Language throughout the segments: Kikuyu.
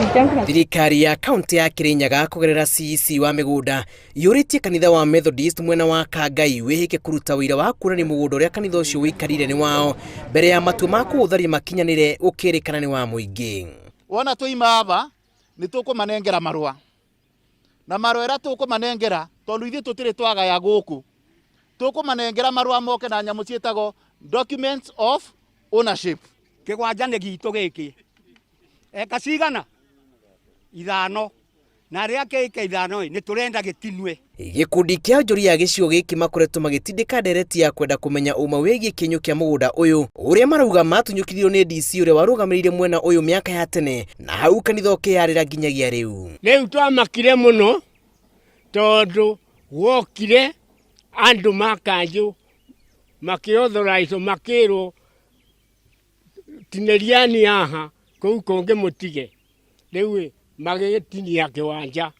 Thirikari ya kaunti ya Kirinyaga kũgerera CEC wa mĩgũnda yũrĩtie kanitha wa Methodist mwena wa Kangai wĩhĩke kũruta ũira wa kuonania mũgũnda ũrĩa kanitha ũcio ũikarire nĩ wao mbere ya matua ma kũũtharia makinyanĩre gũkĩrĩkana nĩ wa mũingĩ. Wona twaima aba nĩ tũkũmanengera marũa na marũa ĩrĩa tũkũmanengera tondũ ithuĩ tũtirĩ twagaya gũkũ tũkũmanengera marũa moke na nyamũ ciĩtagwo documents of ownership. Kĩgwanja nĩ gitũ gĩkĩ eka cigana ithano na rĩrĩa kĩĩka ithano ĩ nĩ tũrenda gĩtinue. Gĩkundi kĩa onjoria a gĩcigo gĩkĩ makoretwo magĩtindĩka ndereti ya kwenda kũmenya ũma wĩgiĩ kĩenyũ kĩa mũgũnda ũyũ ũrĩa marauga matunyũkithirio nĩ DC ũrĩa warũgamĩrĩire mwena ũyũ mĩaka ya tene na hau kanitha ũkĩyarĩra nginyagia rĩu. Rĩu twamakire mũno tondũ gwokire andũ ma kanjũ makĩauthorize makĩrwo tinĩriani haha kũu kũngĩ mũtige. Rĩu ĩ magĩgĩtinia kĩwanja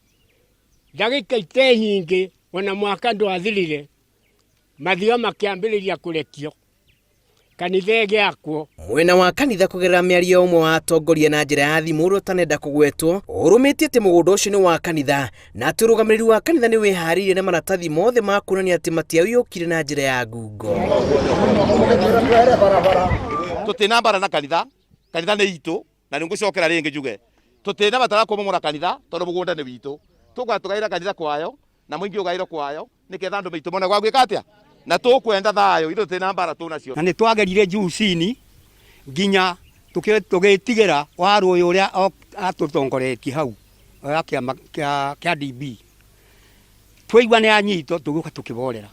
ndagĩka ite nyingĩ ona mwaka ndwathirire mathio makĩambĩrĩria kũrekio kanitha ĩgĩakwo. Mwena wa kanitha kũgerera mĩario ya ũmwe wa atongoria na njĩra ya thimũ ũrĩa ũtanenda kũgwetwo ũrũmĩtie atĩ mũgũnda ũcio nĩ wa kanitha na atĩ ũrũgamĩrĩri wa kanitha nĩ wĩharĩirie na maratathi mothe ma kuonania atĩ matiaũiyũkire na njĩra ya ngungo. Tũtina mbara na kanitha, kanitha nĩ itũ na nĩ ngũcokera rĩngĩ njuge tũtina bata wa kũmomora kanitha tondũ mũgũnda nĩ witũ. Tũkwa tũgaĩra kanitha kwayo na mũingĩ ũgaĩrwo kwayo nĩketha andũ maitũ mone gwa gwĩka atĩa na tũkwenda thayũ ithuĩ tũtirĩ na mbara tũnacio. Na nĩ twagerire juu chini nginya tũgĩtigĩra warũ ũyũ ũrĩa atũtongoretie hau wa kĩama kĩa DB twaigua nĩ anyitwo tũgĩũka tũkĩborera.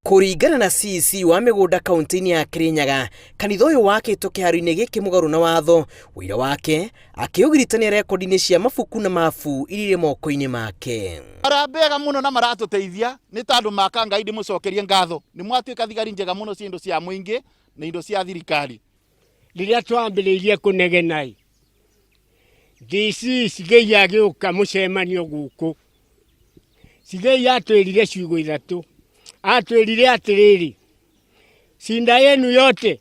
Kũringana na CEC wa mĩgũnda kaunti-inĩ ya Kirinyaga, kanitha ũyũ wakĩtwo kĩharo-inĩ gĩkĩ mũgarũ na watho, ũira wake akĩũgiritania rekondi-inĩ cia mabuku na mabu iria irĩ moko-inĩ make. Arĩa bega mũno na maratũteithia nĩ ta andũ ma Kangai ndĩmũcokerie ngatho nĩ mwatuĩka thigari njega mũno cia indo cia mũingĩ na indo cia thirikari. Rĩrĩa twambĩrĩirie kũnegena ĩ, DC Cigei agĩũka mũcemanio gũkũ. Cigei atwĩrire ciugo ithatũ. Atwĩrire atĩrĩrĩ, cinda yenu yote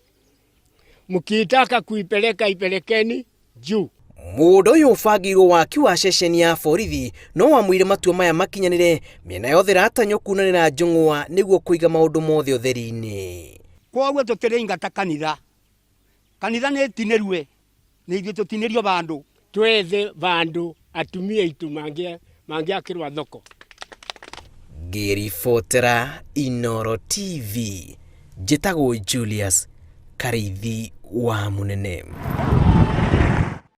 mkitaka kuipeleka ipelekeni juu. Mũgũnda ũyũ ũbangĩirwo waki wa ceceni ya borithi no wamũire matua maya makinyanĩre mĩena yothe ĩratanywo kunanĩra njũng'wa nĩguo kũiga maũndũ mothe ũtheri-inĩ. Kwoguo tũtĩrĩingata kanitha, kanitha nĩ ĩtinĩrue nĩ ithuĩ tũtinĩrio vandũ. Twethe vandũ atumia aitũ mangĩakĩrwa thoko. Ngĩribotera Inooro TV, njĩtagwo Julius Karĩithi wa Mũnene.